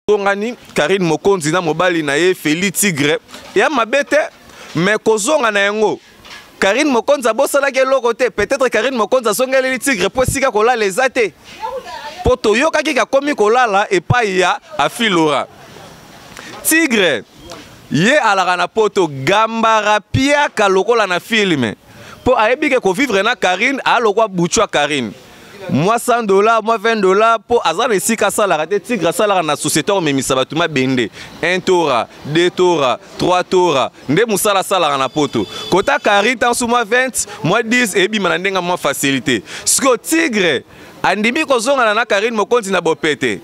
Tongani Karine Mokonzi na mobali na ye Feli Tigre ya mabe te, mais kozonga na yango Karine Mokonzi abosanaki eloko te. Peut-être Karine Mokonzi azongeleli Tigre mpo esika kolala eza te, mpo toyokaki kakomi kolala epai ya Afilora. Tigre ye alaka na poto gambara piaka lokola na filme, mpo ayebi ke kovivre na Karine alokwa buchwa Karine mwa 100 $, mwa 20 $, mpo aza na esika asalaka te. Tigre asalaka na société akomemisa bato mabende, 1 tora, 2 tora, 3 tora, nde mosala asalaka na poto. Kota Karine ntanso mwa 20, mwa 10 eyebima na ndenge mwa facilité. Sikoyo Tigre andimi kozongana na Karine Mokonzi na bopete.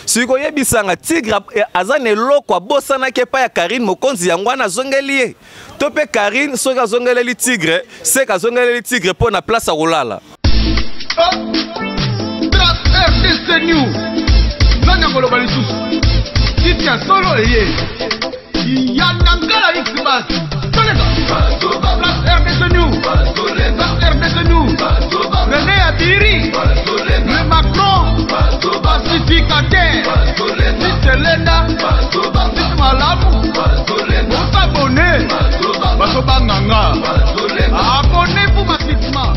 Soki koyebisanga, Tigre aza na eloko abosanaki epai ya Karine Mokonzi, yango wana azongeli ye. To mpe Karine soki azongeleli Tigre, seke azongeleli Tigre mpo na place ya kolala. RDC News, nani akoloba lisusu kiti ya solo eye ya Nangala Xbas toleka Place RDC News, Place RDC News, René Abiri, le Macron pacificateur, Sitelenda Siti malamu. Bosabone, bazobanganga, abonnez-vous massivement,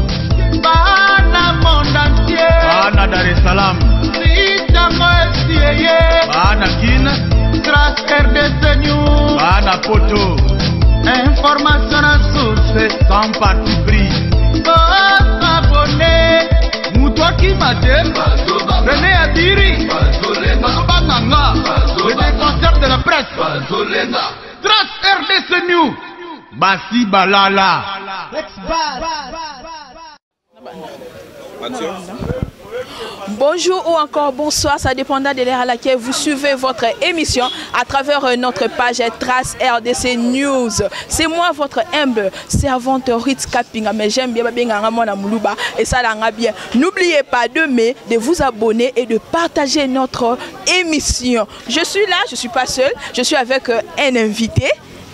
bana monde entier, bana Dar es Salaam, sitango esieye, bana Kin, Trace RDC News, bana Poto, information na source sans parti pris, bosabone, moto akima te. René Abiri, bazobanganga, le défenseur de la presse, Trace RDC News, basi balala. Bonjour ou encore bonsoir, ça dépendra de l'heure à laquelle vous suivez votre émission à travers notre page Trace RDC News. C'est moi, votre humble servante Ritz Kapinga, mais j'aime bien bien mwana muluba et ça l'a bien. N'oubliez pas de me, de vous abonner et de partager notre émission. Je suis là, je suis pas seule, je suis avec un invité.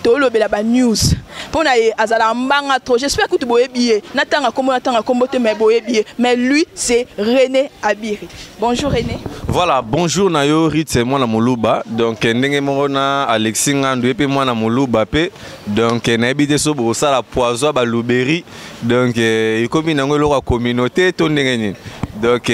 Tolobela ba news mpona ye azala mbanga trop. J'espère que boyebi ye, natanga kombo, natanga kombo te, mais boyebi ye. Mais lui, c'est René Abiri. Bonjour René. Voilà, bonjour na yo Ritz mwana moluba. Donc ndenge moko na Alexis Ngandu ye mpe mwana moluba mpe. Donc nayebi te so bosala poison baluberi. Donc ekomi nango eloko ya communauté to ndenge nini. Donc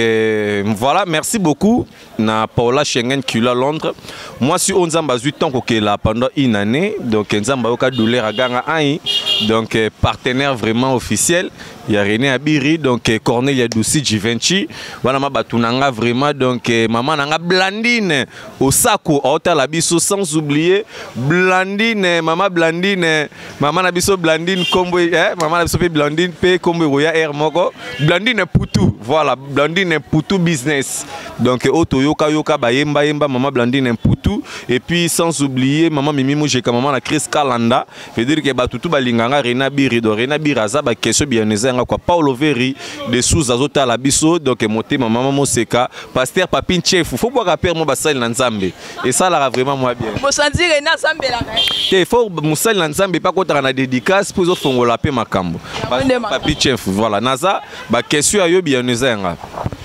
voilà, merci beaucoup na Paola Schengen Kula Londres. Mwasi oyo Nzambe azwi temps kokela pendant une année. Donc Nzambe ayoka douleur aganga ai. Donc partenaire vraiment officiel ya René Abiri, donc Cornelia Doucy Givenchy. Wana ma batu nanga vraiment, donc maman nanga Blandine Osako aotala biso, sans oublier Blandine, maman Blandine, maman na biso Blandine kombo, maman na biso pe Blandine pe kombo roya air moko Blandine Poutou. Voilà, Blandine Poutou business. Donc oto yoka yoka ba yemba yemba maman Blandine Poutou, et puis sans oublier maman Mimi Mujeka, maman la Chris Kalanda. Veut dire que batutu balinganga René Abiri, do René Abiri aza ba question bien nga quoi. Paulo Veri de Souza zota la biso, donc monté maman Moseka, pasteur Papin Chef, faut boire père mo basali na Nzambe et ça la vraiment moi bien. Bo sentir René Nzambe la te faut musali na Nzambe pa kota na dédicace pour zo fongola pe makambo. Papi Chef, voilà naza ba question ya yo bien nga.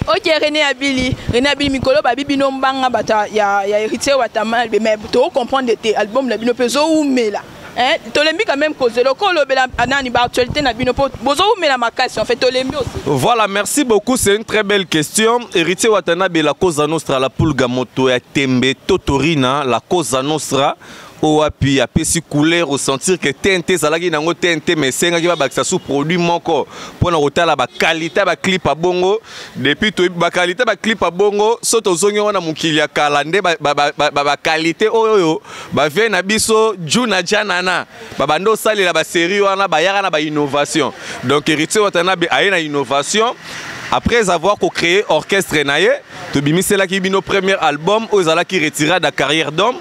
Ok René Abili, René Abili mikolo ba bibino mbanga bata ya héritier Watama, mais to comprendre te album na bino pezo umela. Hein, tolembi quand même causer le kolo bela anani ba actualité na bino po bozo umela makasi en fait tolembi aussi. Voilà, merci beaucoup, c'est une très belle question. Héritier Watanabe, la Cosa Nostra, la Pulga moto ya Tembe Totorina, la Cosa Nostra owapi apesi couleur ressentir que TNT ezalaki nango TNT, mais esengaki babakisa sous produit moko mpona kotala ba qualité ba clip ya bongo. Depuis toyebi ba qualité ba clip ya bongo, so tozongi wana mokili ya kala nde ba qualité oyo ba vie na biso Juna Janana babanda osalela ba série wana bayaka na ba innovation. Donc Héritier Watanabe aye na innovation après avoir co-créé orchestre na ye, tobimiselaki bino premier album oyo ezalaki retirade ya carrière d'homme.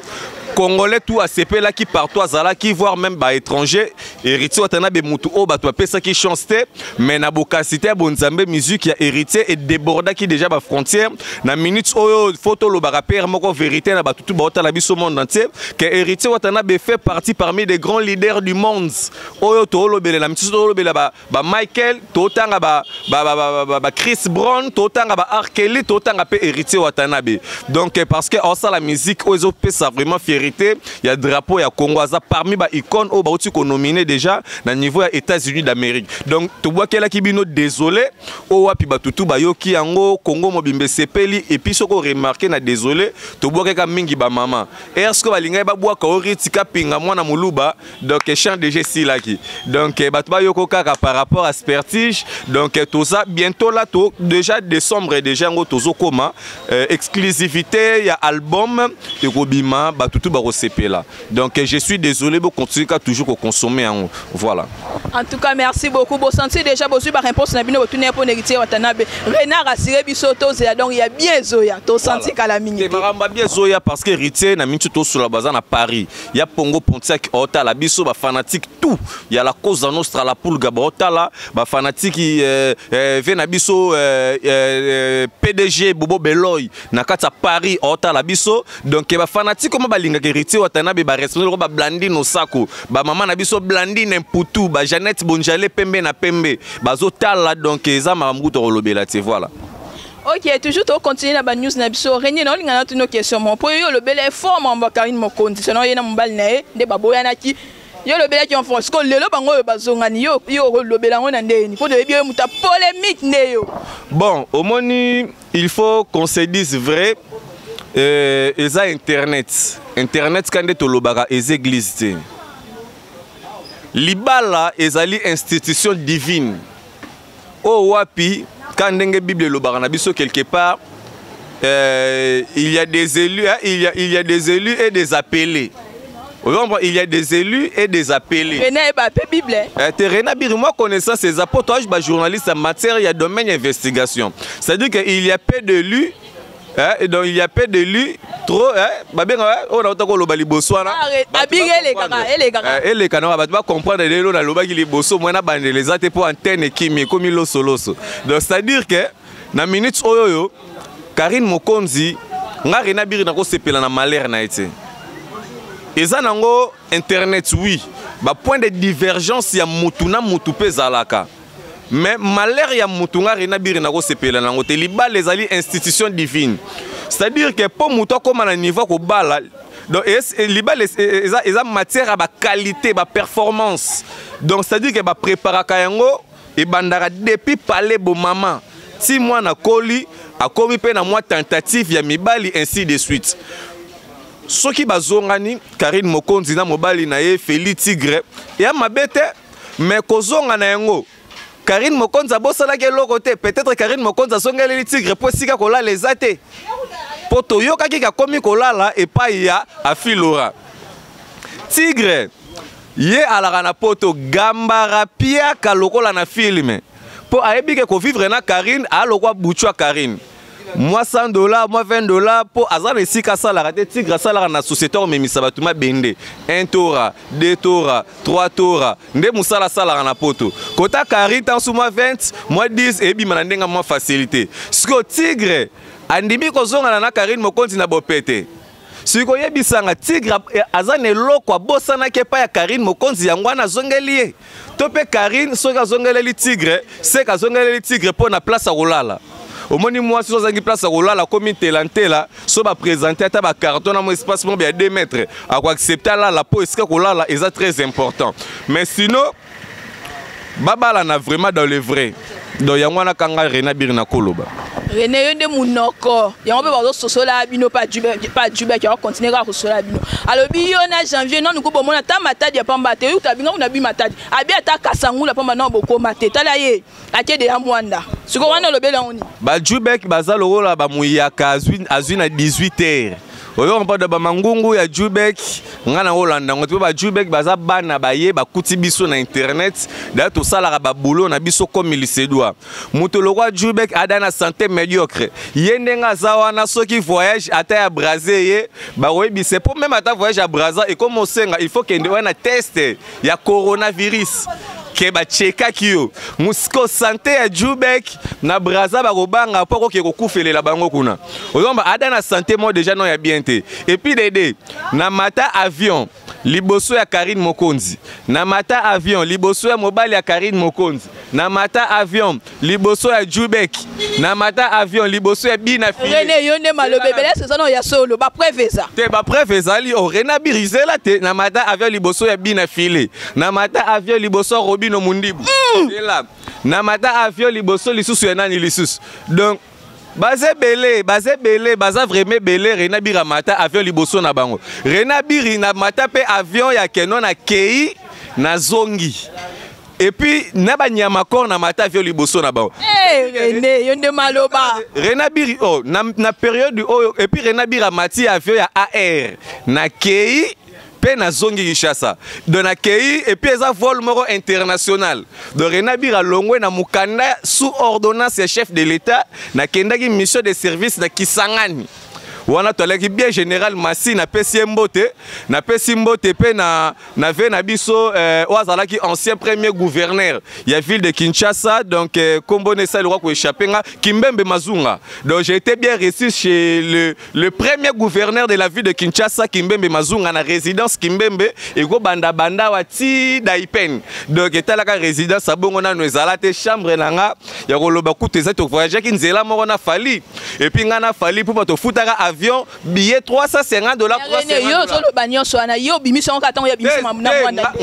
Congolais tout asepelaki partout azalaki, voire même baétranger. Héritier Watanabe, mutu oyo bato bapesaki chance te, mais na bokasi te ya bonzambe, musique ya Héritier edébordaki déjà bafrontière. Na minute oyo, faut tolobaka pere moko vérité na bato tu baotala biso, monde entier, que Héritier Watanabe fait partie parmi des grands leaders du monde. Oyo toolobelela misusu, toolobela ba, ba Michael, totanga ba Chris Brown, totanga ba R. Kelly, totanga mpe Héritier Watanabe. Donc parce que osala musique oyo ezopesa vraiment fierté ya drapeau ya Congo, aza parmi ba icône oyo bauti konomine déjà na niveau ya États-Unis d'Amérique. Donc tobwakelaki bino désolé oyo wapi bato tu bayoki yango, Congo mobimba esepeli. Et puis soki oremarquer, na désolé tobwakeka mingi bamama. Est ce que balingaki babwaka ori tika pinga mwana moluba? Donc chant déjà esilaki. Donc bato bayoko kaka par rapport à spertige. Donc toza bientôt là, to déjà décembre déjà yango tozokoma, exclusivité ya album ekobima, bato tu bakosepela. Donc je suis désolé, bocontinue ka toujours koconsommer yango, voilà. En tout cas, merci beaucoup. Bosentir déjà bozwi baréponse na bino botuni mpo na Héritier Watanabe. Renard assuré biso, tozela. Donc ya bien ezoya, tosenti kala mingi. Te, makambo ya bien ezoya, parce que Héritier na minti tosola, baza na Paris ya Pongo Pontiac, otala biso bafanatique tout ya la Cosa Nostra, la Pulga, baotala bafanatique ve na biso PDG Bobo Beloy na kati ya Paris, otala biso. Donc bafanatique omo balingaka Héritier Watanabe, baresponsable loko bablandine Osako, bamama na biso Blandine Mputu, bajeannette Bonjale, pembe na pembe, bazotala. Donc eza makambo kuta kolobela te, voilà. Ok, toujours tocontinue na banews na biso. Renie na olinga na tino question mo mpo yo olobela effort mambo ya Karine Mokonzi. Sono ye na mobali na ye nde baboyanaki, yo olobelaki en France. Ko lelo bango oyo bazongani, yo olobela yango na ndeni? Mpo toyebi yo moto ya polémique nde yo. Bon, omoni, il faut qu'on se dise vrai. Eza internet, internet ka nde tolobaka, eza église te. Libala ezali institution divine oyo wapi ka ndenge Bible elobaka na biso quelque part, il y a des élus, hein, il y a des élus et des appelés. Il y a des élus et des appelés. René ayeba mpe Bible. Te, René Biri, moi connaissance eza po toage bajournaliste en matière ya domaine investigation. C'est-à-dire qu'il y a peu d'élus, hein, et donc il y a peu d'élus trop, hein, babenga oyo nauta koloba liboso wana. Abiri elekaka, elekaka. Eleka na bato bacomprendre. Lelo nalobaki liboso mwana bandela eza te mpo antenne ekimi, ekomi losoloso. Donc c'est-à-dire que na minute oyo oyo Karine Mokonzi, nga René Biri nakosepela na malheur na ye te. Eza nango internet, oui, bapoint de divergence ya mutu na mutu mpe ezalaka, mais malheur ya mutu, nga René Biri nakosepela nango te. Libala ezali institution divine, c'est-à-dire que mpo mutu akóma na niveau kobala, donc libala eza matière ya baqualité, baperformance. Donc c'est-à-dire que bapréparaka yango, ebandaka depuis pale bomama ti mwana koli, akomi mpe na mwa tentative ya mibali, ainsi de suite. Soki bazongani, Karine Mokonzi na mobali na ye Feli Tigre, eya mabe te. Mais kozonga na yango, Karine Mokonzi abosalaki eloko te. Peut-être Karine Mokonzi azongeleli Tigre mpo esika kolala eza te, mpo toyokaki kakomi kolala epai ya Afilora. Tigre ye alaka na poto, gambara piaka lokola na film, mpo ayebi ke kovivre na Karine alokwa butu ya Karine, mwa 100 $, mwa 20 $, mpo aza na esika asalaka te. Tigre asalaka na société akomemisa bato mabende, 1 tora, 2 tora, 3 tora, nde mosala asalaka na poto. Kota Karine ntanso mwa 20, mwa 10 eyebima na ndenge mwa facilité. Sikoyo Tigre andimi kozongana na Karine Mokonzi na bopete. Soki koyebisanga, Tigre aza na eloko abosanaki epai ya Karine Mokonzi, yango wana azongeli ye. To mpe Karine soki azongeleli Tigre, seke azongeleli Tigre mpo na place ya kolala. Omoni, mwasi so azangi place ya kolala, akomi ntela-ntela. So baprésente ata bacarton na mo espace moko ya 2 mètres, akoaccepte alala, mpo esika kolala eza très important. Mais sinon babalana vraiment dans le vrai. Donc yango wana kanga René Biri na koloba. René, yo nde monoko yango mpe bazososola bino pa Jubek, yango continue kaka kososola bino. Alobi yo na Janvier nanu ko bomona ata Matadi ya pamba te. Oyuta binga kuna bi Matadi abi ata Kasangula pamba nano bokoma te. Tala ye akede ya Mwanda. Sikoyo wana olobeli yango nini? Bajubek baza lokola bamuyaka azwi na 18 heures. Oyo comprendre, bamangungu ya Jubek Nga na olanda yango te mpo bajubek baza bana baye bakuti biso na internet. Daya tosalaka babulo na biso comme lisedwa. Moto lokwa Jubek ada na santé médiocre, ye ndenge aza wana, soki voyage ata ya Braza ye bakoyebisa mpo même ata voyage ya Braza ekoma osenga, il faut kende wana test ya coronavirus ke bachekaki yo. Mosiko santé ya Jubek na Braza bakobanga mpo akoke kokufelela bango kuna. Ozomba ada na santé mo déjà non ya bien te. Et puis dede na mata avion liboso ya Karine Mokonzi, na mata avion liboso ya mobali ya Karine Mokonzi, na mata avion liboso ya Jubek, na mata avion liboso ya Bina File. René, yo nde maloba ebele, eza no ya solo, bapreuve eza te? Bapreuve ezali o René Abirizela te. Na mata avion liboso ya Bina File, na mata avion liboso ya Robino Mundibu. Ela na mata avion liboso lisusu ya nani lisusu? Donc baza ebele, baza ebele, baza vraiment ebele. René Abiri amata avion liboso na bango. René Abiri na mata mpe avion ya keno na kei nazongi, et puis na banyama corps na mata avion liboso na bango. Hey, René, yo nde maloba. René Abiri oh, na période oyo, et puis René Abiri amati avion ya AR na kei mpe nazongi Kinshasa. Donc nakei, et puis eza vol moko international. Donc René Abiri alongwe na mokanda sous ordonnance ya chef de l'État. Nakendaki mission de service na Kisangani wana, toalaki bien général Masi, napesi ye mbote, napesi mbote mpe na ve na biso oyo azalaki ancien premier gouverneur ya ville de Kinshasa. Donc kombo na esali lokwa koéchappe nga, Kimbembe Mazunga. Donc j'ai été bien reçu chez le premier gouverneur de la ville de Kinshasa, Kimbembe Mazunga, na résidence Kimbembe ekobanda banda wa ti Daipen. Donc etalaka résidence abongo nano ezala te, chambre na nga ya koloba kutu eza. Tovoyageaki nzela moko na Fali, et puis nga na Fali mpo bato tofutaka avion billet 350 $. Yo ozoloba nyonso wana, yo obimisi yango kaka ntango yo obimisi na mwana.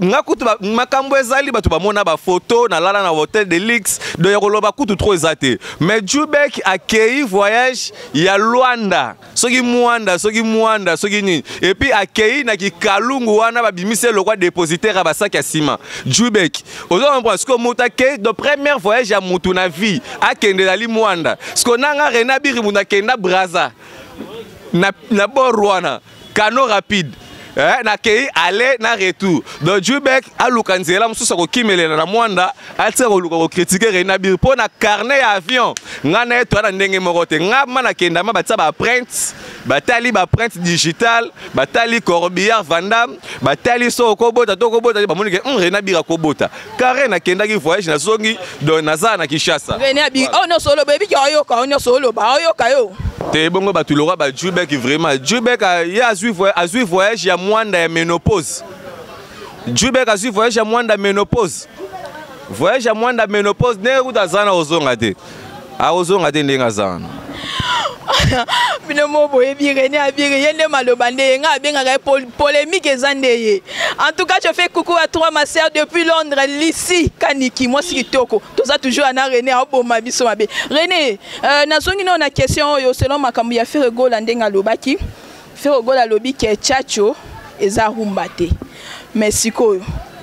Nga kutu makambo ezali, bato bamona bafoto nalala na hotel de luxe. Donc ya koloba kutu trop eza te. Mais Jubek akei voyage ya Lwanda, soki Mwanda, soki Mwanda, soki nini, et puis akei na kikalungu wana, babimisi elokwa dépositaire ya basaki ya nsima. Jubek, ozo comprendre? Sikoyo moto akei, donc première voyage ya mutu na vie akende ezali Mwanda. Sikoyo nanga René Abiri, mutu akenda Braza na bord wana, canot rapide, nakei aller na retour. Donc Jubek aluka nzela mosusu akokimelela na Mwanda, atika koluka kocritiquer René Abiri mpo na carnet ya avion. Ngai na ye toya na ndenge moko te. Nga ma nakenda ma batia baempreinte, batali baempreinte digitale, batali corbillard Vandam, batali so okobota to okobota te, bamoni ke René Abiri akobota carré. Nakendaki voyage, nazongi, donc naza na Kinshasa. René Abiri oyo nyonso oloba, ebiki oyoka oyo nyonso oloba, oyoka yo. Te, bongo bato lokwa bajubek, vraiment Jubek ye azwi voyage ya Mwanda ya ménopause. Jubek azwi voyage ya Mwanda ménopause, voyage ya Mwanda ménopause. Ndenge kuta aza na kozonga te, akozonga te ndenge aza wana. Bino mo boyebi René Abiri, ye nde maloba nde ye, nga abengaka ye polémique, eza nde ye. En tout cas, je fais coucou à toi, ma sœur depuis Londres, Lisi Kaniki, mwasi kitoko. Toza toujours ana René, aoboma biso mabe. René, nazongi nao na question oyo selon makambo ya Ferre Gola, ndenge alobaki. Ferre Gola alobi ke tchatcho eza rumba te, mais sikoyo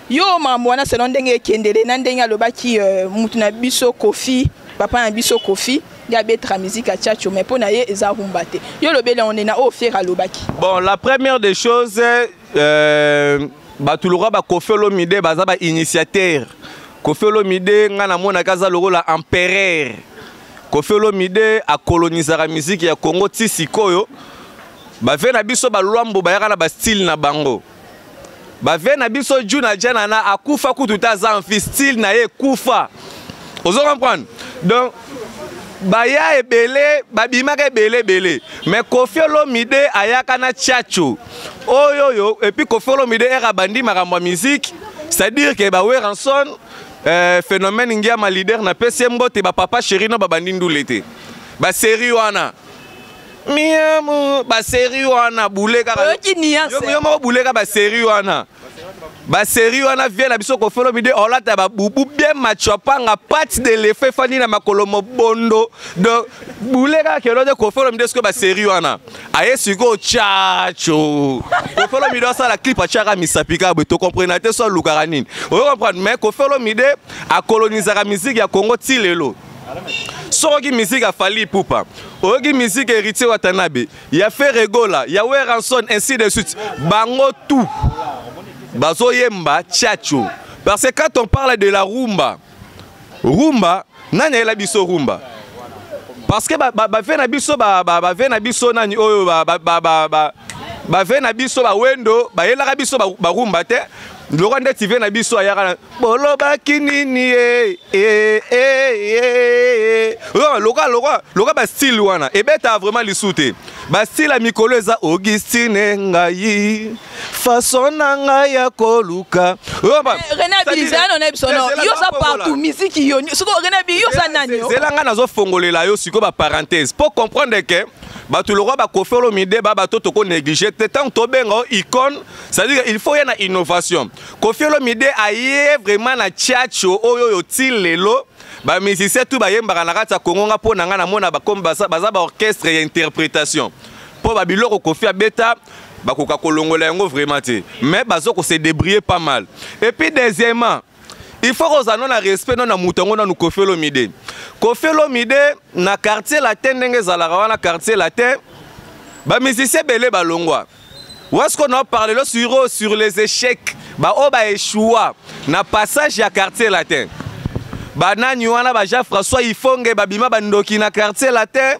yo makambo wana, selon ndenge ekendele na ndenge alobaki, mutu na biso Kofi, papa na biso Kofi nde abetaka musique ya tchatcho, mais mpo na ye eza rumba te. Yo olobeli yango nde na oyo Ferre alobaki? Bon, la première des choses, bato lokwa baKofi Olomide baza bainitiateur. Kofi Olomide, ngai namonaka aza lokola empereur. Kofi Olomide akolonisaka musique ya Congo ti sikoyo. Bave na biso balwambo bayaka na bastyle na bango. Bave na biso Juna Janana akufa kutu te, aza mfi style na ye ekufa. Ozo comprendre? Donc baya ebele, babimaka ebele ebele, mais Kofi Olomide ayaka na tchatcho oyo oyo. Et puis Kofi Olomide ere abandi makambo ya musique, c'est-à-dire ke baWerrason, phénomène ngiama leader, napesi ye mbote, bapapa chéri no babandi ndule te, basérie wana miamu, basérie wana bule kaka. Oyoki nuance. Yo moko bule kaka basérie wana, basérie wana. Vie na biso Kofi Olomide olata babubu bien, machopanga pate de l'effet efandi na makolo mobondo. Donc bule kaka kelo te. Kofi Olomide sikoyo basérie wana aye sikoyo tchatcho. Kofi Olomide asala clip, atiaka misapi kaka boye, tocomprena te so alukaka nini. Oyo comprendre? Mais Kofi Olomide akolonisaka musique ya Congo ti lelo. Soki musique ya Fally Ipupa, oyoki musique Héritier Watanabe, ya Ferre Gola, ya Werrason, ainsi de suite, bango tout bazoyemba tchatcho. Parce que quand on parle de la rumba, rumba, nani ayela biso rumba? Parce que bave na biso, bave na biso nani oyo, bave na biso bawendo bayelaka biso barumba te. Lokwa nde vieux na biso ayaka na bolobaki nini ye e, e, e. Lokwa lokwa lokwa, bastyle wana ebetaka vraiment lisu te. Bastyle ya mikolo eza Augustine, ngai façon na ngai ya koluka. René Abizano na biso no yo za partout musique yo siko. René Abi, yo za nani yo? Zela, ngai nazofongolela yo sikoyo baparenthèse mpo comprendre ke bato lokwa baKoffi Olomide, ba bato tokonéglige te. Ntango tobenga o icône, c'est-à-dire il faut ye na innovation. Koffi Olomide aye vraiment na tchatcho oyo oyo ti lelo bamusicien tu bayembaka na kati ya Kongo. Nga mpo na ngai namona bakomi baza baorchestre ya interprétation, mpo babiloko Koffi abeta bakoka kolongola yango vraiment te, mais baza kose débrouiller pas mal. Et puis deuxièmement, il faut kozala no na respect no na moto yango nanu Koffi Olomide. Koffi Olomide na Quartier Latin, ndenge ezalaka wana, Quartier Latin, bamusicien ebele balongwa. Wasko na parle lo sur les échecs, baoyo baéchoua na passage ya Quartier Latin. Banani wana? Bajean François Ifonge babima bandoki na Quartier Latin.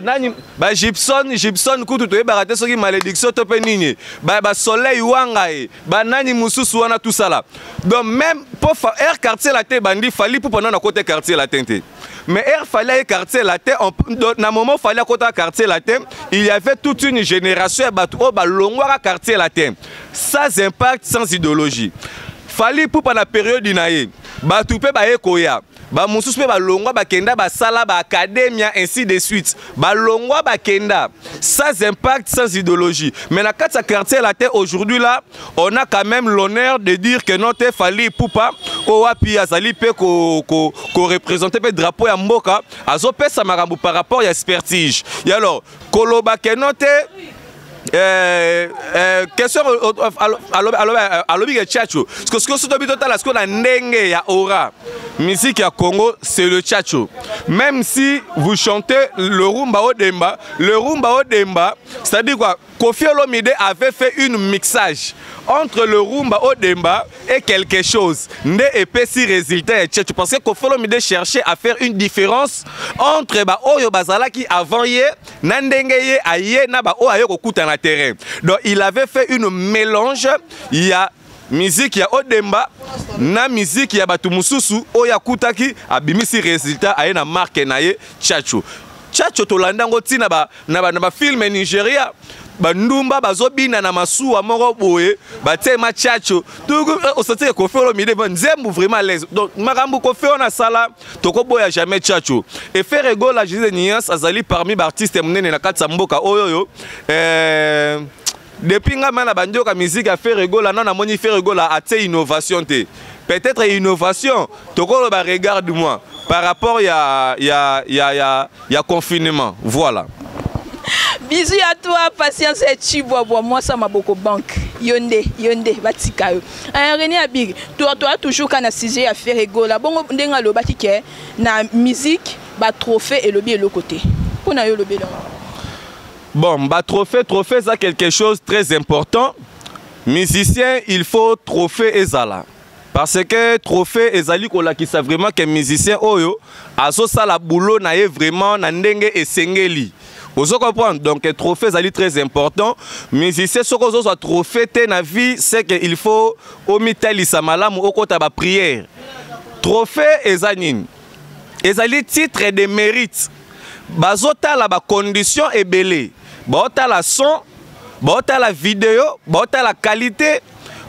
Nani, bagibson, Gibson kutu toyebaka te soki malédiction to mpe nini, basoleil wanga ye, banani mosusu wana tosala. Donc même mpo air Quartier Latin ebandi, Fally mpo pendant na kota Quartier Latin te, mais air Fally aye Quartier Latin, na moment Fally akota Quartier Latin, il y avait toute une génération ya bato oyo balongwaka Quartier Latin sans impact, sans idéologie. Fally Ipupa na période na ye, bato mpe baye koya, bamosusu mpe balongwa, bakenda basala baacademia, ainsi de suite, balongwa bakenda sans impact, sans idéologie. Mais na kati ya Quartier Latin aujourd'hui là, on a quand même l'honneur de dire que notre Fally Ipupa oyo wapi azali mpe koreprésente mpe drapeau ya mboka, azopesa makambo par rapport ya expertise. Et alors koloba ke no te, question alobi ke tchatcho, parce que soki tobi totala sikoyo na ndenge ya aura musique ya Congo, c'est le tchatcho. Même si vous chantez le rumba odemba, le rumba odemba, c'est-à-dire quoi? Koffi Olomide avait fait une mixage entre le rumba odemba et quelque chose nde epesi résultat ya tchatcho, parce que Koffi Olomide cherchait à faire une différence entre baoyo bazalaki avant ye na ndenge ye aye na baoyo aye kokuta na terrain. Donc il avait fait une mélange ya musique ya odemba na musique ya bato mosusu oyo akutaki, abimisi résultat, aye na marque na ye tchatcho. Tchatcho tolanda yango ntina na bafilme Nigeria, bandumba bazobina na masuwa moko boye, batiema tchatcho, osatike Koffi Olomide nzembo vraiment à l'aise. Donc makambo Koffi oyo nasala, tokoboya jamais tchatcho. Et Ferre Gola, Jésus Nias, azali parmi baartiste monene na kati ya mboka oyo oyo. Depuis nga ma na bandioka musique ya Ferre Gola, na namoni Ferre Gola atie innovation te. Peut-être innovation tokoloba, regarde moi par rapport ya confinement, voilà. Bisous à toi, Patience Chibwabwa, moi ça maboko banque. Yonde, yonde, batika yo. René Abig, toi toi toujours quand na sujet ya Ferre Gola. Bongo ndenga lobaki ke na musique ba trophée elobi eloko te. Pona yo lobi longo? Bon, ba trophée, trophée ça quelque chose de très important. Musicien, il faut trophée ezala. Parce que trophée ezali kolakisa vraiment que musicien oyo azosala boulot na ye vraiment na ndenge esengeli. Ozo comprendre? Donc trophée ezali très important. Musicien, soki ozozwa trophée te na vie, c'est que il faut omitalisa malamu, okota baprière. Trophée eza nini? Ezali titre de mérite. Bazotala bacondition ebele, baotala son, baotala video, baotala qualité,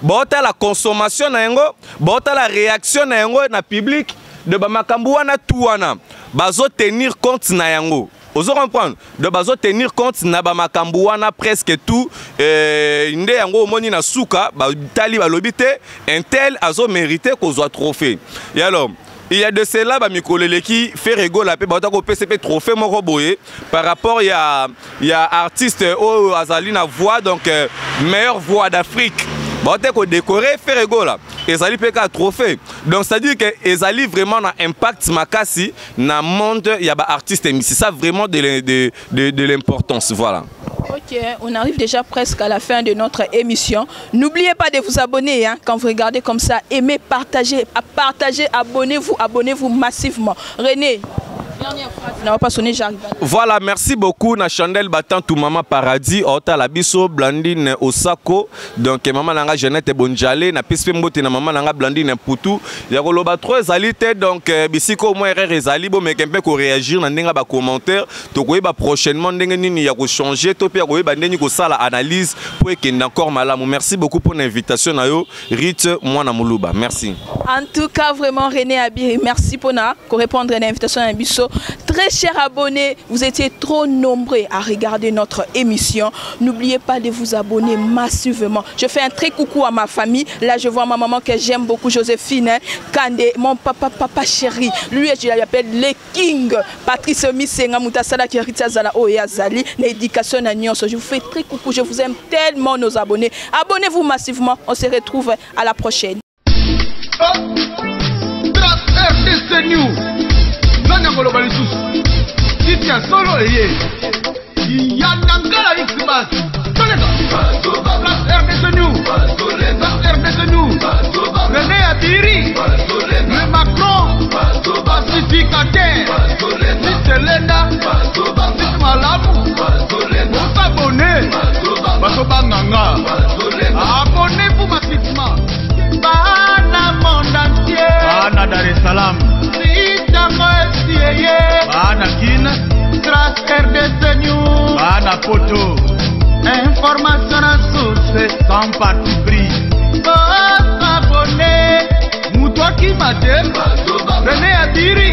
baotala consommation na yango, baotala réaction na yango na public, de bamakambo wana tu wana bazotenir compte na yango. Ozo comprendre? Donc bazotenir compte na bamakambo wana presque tout. Nde yango omoni na suka batali, balobi te un tel azomérite kozwa trophée. Et alors il y a de cela bamikolo eleki, Ferre Gola mpe bauta kopesa mpe trophée moko boye par rapport ya artiste oyo azali na voix, donc meilleure voix d'Afrique. Baote kodécorer Ferre Gola, ezali mpe kaka trophée. Donc c'est à dire que ezali vraiment na impact makasi na monde ya baartiste misi. Ça vraiment de l'importance, voilà. Ok, on arrive déjà presque à la fin de notre émission. N'oubliez pas de vous abonner, hein, quand vous regardez comme ça. Aimez, partagez, partagez, abonnez-vous, abonnez-vous massivement. René, dernière phrase, n'a pas sonné, j'arrive. Voilà, merci beaucoup na Chandel Batantou, Mama Paradis, Ota Biso, Blandine Osako, donc mama nanga Jeannette Bonjale, na pesi mbote na mama nanga Blandine Poutou. Ya koloba trop ezali te, donc bisiko mwa erreur ezali, bomeka mpe ko réagir na ndenge ba commentaire, tokoyeba prochainement ndenge nini ya ko changer to mpe ya koyeba ndenge kosala analyse po ekende encore malamu. Merci beaucoup pour l'invitation na yo, Rite Mwana Moluba. Merci. En tout cas, vraiment, René Abiri, merci pour na répondre à l'invitation na biso. Très chers abonnés, vous étiez trop nombreux à regarder notre émission. N'oubliez pas de vous abonner massivement. Je fais un très coucou à ma famille. Là, je vois ma maman que j'aime beaucoup, Joséphine, hein, Kandé, mon papa, papa chéri. Lui, je l'appelle le King. Patrice Misenga, Moutasala, Kirita Zala, Oya Zali, l'éducation à Nyonso. Je vous fais très coucou. Je vous aime tellement, nos abonnés. Abonnez-vous massivement. On se retrouve à la prochaine. Oh, RDC News, nani akoloba lisusu? Kiti ya solo eye ya Nangala Xmas, toleka Place RDC News, Place RDC News. René Abiri, le Macron pacificateur, Sitelenda Site malamu, osabone bato banganga, abonnez-vous massivement. Bana monde entier, bana Dar es Salaam, sitango esieye, bana Kin, Trace RDC News, bana Poto, information na source, sans parti pris. Bosabone, moto akima te. René Abiri,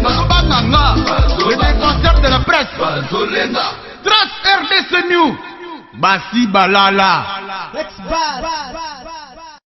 bato banganga, le défenseur de la presse. Trace RDC News, basi balala. X-Bad.